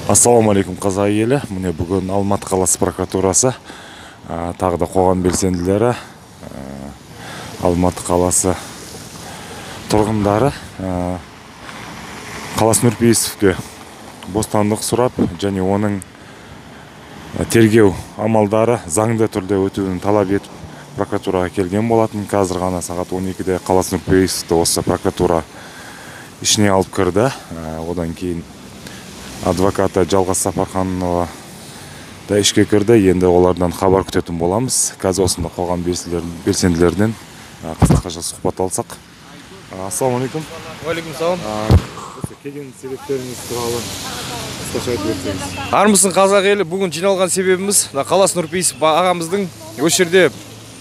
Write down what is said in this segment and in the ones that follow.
Ассалаумағалейкум, қазақ елі. Міне бүгін Алматы қаласы прокуратурасы, тағы да қоғам белсенділері, Алматы қаласы тұрғындары Қалас Нұрпейісовке бостандық сұрап және оның тергеу амалдары заңды түрде өтуін талап етіп прокуратураға келген болатын. Қазір ғана сағат 12-де Қалас Нұрпейісовті осы прокуратура ішіне алып кірді. Одан кейін адвокаты Жалғас Сапарханова да ішке кірді. Енді олардан хабар күтетін боламыз. Қазір осында қоғам белсенділерінен қысқаша сұхбат алсақ. Ассалаумағалейкум. Уағалейкум салам. Келген себептеріңіз туралы қысқаша айтып өтсеңіз. Армысың қазақ елі, бүгін жиналған себебіміз Қалас Нұрпейісов ағамыздың осы жерде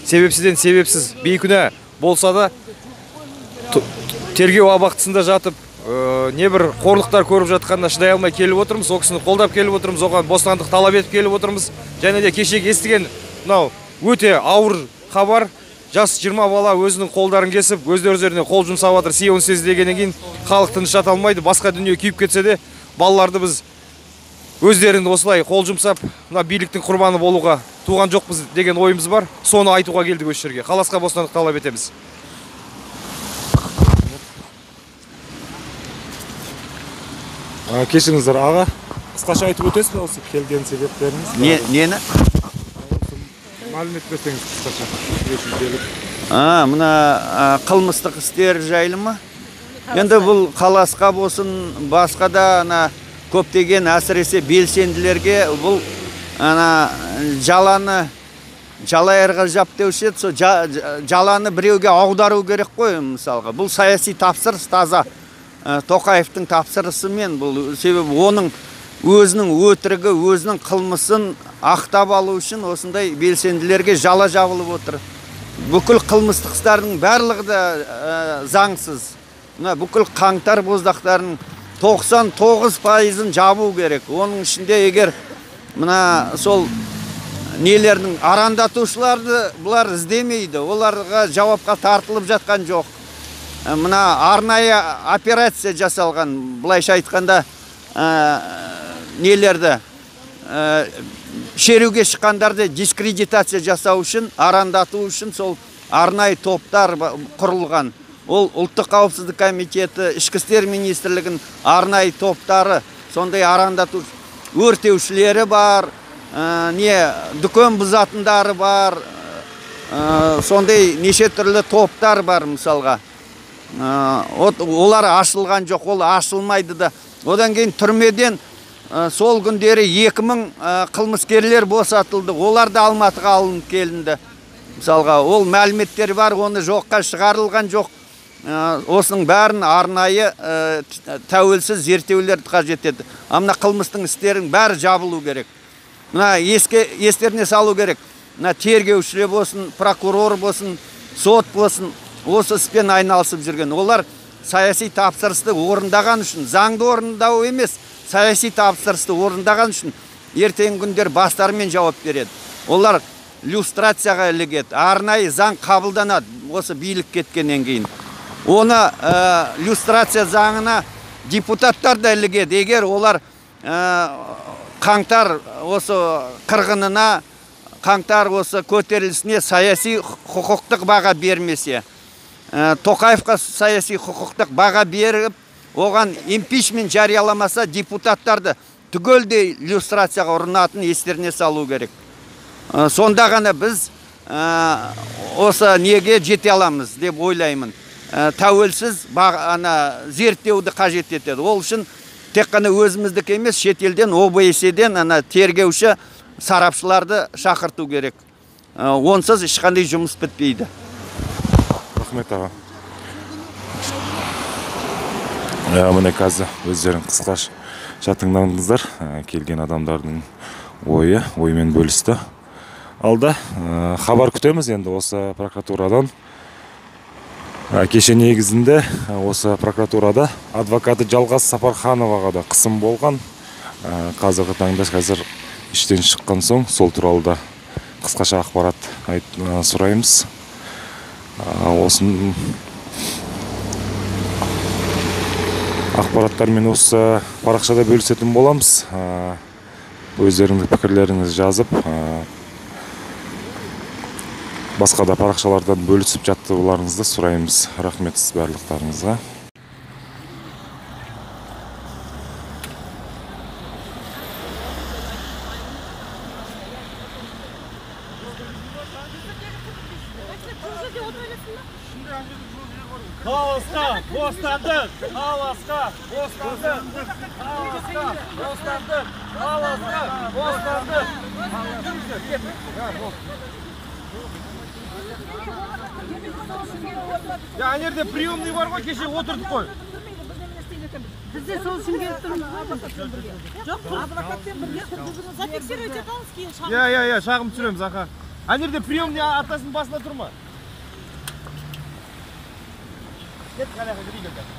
себепсізден себепсіз бейкүнә болса да тергеу абақтысында жатып небір қорлықтар көріп жатқанына шыдай алмай келіп отырмыз. Ол кісіні қолдап келіп отырмыз, оған бостандық талап етіп келіп отырмыз. Және де кешегі естіген мынау өте ауыр хабар, жас 20 бала өзінің қолдарын кесіп, өздеріне қол жұмсап жатыр. Си 18 дегеннен кейін халық тыныш жата алмайды, басқа дүние күйіп кетсе де балаларды біз өздерін осылай қол жұмсап, мына биліктің құрбаны болуға туған жоқпыз деген ойымыз бар. Соны айтуға келдік осы жерге. Қаласқа бостандық талап етеміз. Кешіріңіздер, аға, қысқаша айтып өтесіз бе осы келген себептеріңіз? Нені? Мәлімет берсеңіз қысқаша. Мына қылмыстық істер жайлы ма? Енді бұл Қаласқа болсын, басқа да ана көптеген әсіресе белсенділерге бұл ана жаланы жалайырға жап деуші еді, сол жаланы біреуге аудару керек қой мысалға. Бұл саяси тапсырыс таза. Тоқаевтың тапсырысымен бұл, себебі оның өзінің өтірігі, өзінің қылмысын ақтап алу үшін осындай белсенділерге жала жабылып отыр. Бүкіл қылмыстық істердің барлығы да заңсыз. Мына бүкіл қаңтар боздақтарының 99%-ын жабу керек. Оның ішінде егер мына сол нелердің арандатушыларды бұлар іздемейді, оларға жауапқа тартылып жатқан жоқ. Мына арнайы операция жасалған, былайша айтқанда, нелерді, шеруге шыққандарды дискредитация жасау үшін, арандату үшін сол арнайы топтар құрылған. Ол Ұлттық қауіпсіздік комитеті, Ішкі істер министрлігінің арнайы топтары, сондай арандату өртеушілері бар, не дүкен бұзатындары бар, сондай неше түрлі топтар бар мысалға. Олар ашылған жоқ, ол ашылмайды да. Одан кейін түрмеден сол күндері 2000 қылмыскерлер босатылды, олар да Алматыға алынып келінді. Мысалға, ол мәліметтер бар, оны жоққа шығарылған жоқ. Осының бәрін арнайы тәуелсіз зерттеулерді қажет етеді. А мына қылмыстың істерінің бәрі жабылу керек. Мына естеріне салу керек. Мына тергеушілер болсын, прокурор болсын, сот болсын, осы іспен айналысып жүрген. Олар саяси тапсырысты орындаған үшін, заңды орындау емес, саяси тапсырысты орындаған үшін ертеңгі күндер бастарымен жауап береді. Олар люстрацияға ілігеді, арнайы заң қабылданады осы билік кеткеннен кейін. Оны люстрация заңына депутаттар да ілігеді. Егер олар қаңтар осы қырғынына, қаңтар осы көтерілісіне саяси құқықтық баға бермесе, Тоқаевқа саяси құқықтық баға беріп, оған импичмент жарияламаса, депутаттарды түгелдей люстрацияға ұрынатын естеріне салу керек. Сонда ғана біз осы неге жете аламыз деп ойлаймын. Тәуелсіз зерттеуді қажет етеді. Ол үшін тек қана өзіміздікі емес, шетелден, ОБСЕ-ден ана тергеуші сарапшыларды шақырту керек. Онсыз ешқандай жұмыс бітпейді. Рахмет, аға. Міне қазір өздерің қысқаша тыңдадыңыздар. Келген адамдардың ойы, оймен бөлісті. Алда хабар күтеміз енді осы прокуратурадан. Кеше негізінде осы прокуратурада адвокаты Жалғас Сапархановаға да қысым болған. Қазіргі таңда қазір іштен шыққан соң сол туралы да қысқаша ақпарат сұраймыз. Осын Ақпараттармен осы парақшада бөлісетін боламыз. Өздеріңіздің пікірлеріңізді жазып, басқа да парақшалардан бөлісіп жатуларыңызды сұраймыз. Рахмет сіз барлықтарыңызға. Аласқа, бостандық! Аласқа, бостандық! Аласқа, бостандық! Аласқа, бостандық! Я, ана жерде приемный бар ғой, кеше отырдық қой. Біз де сол үшін келіп тұрмыз адвокатпен бірге. Жоқ, адвокатпен бірге зафиксировать етеміз, кейін шағым. Иә, шағым түсіреміз, аха. Ана жерде приемный атасының басында тұр ма? Нет, қана кірейік.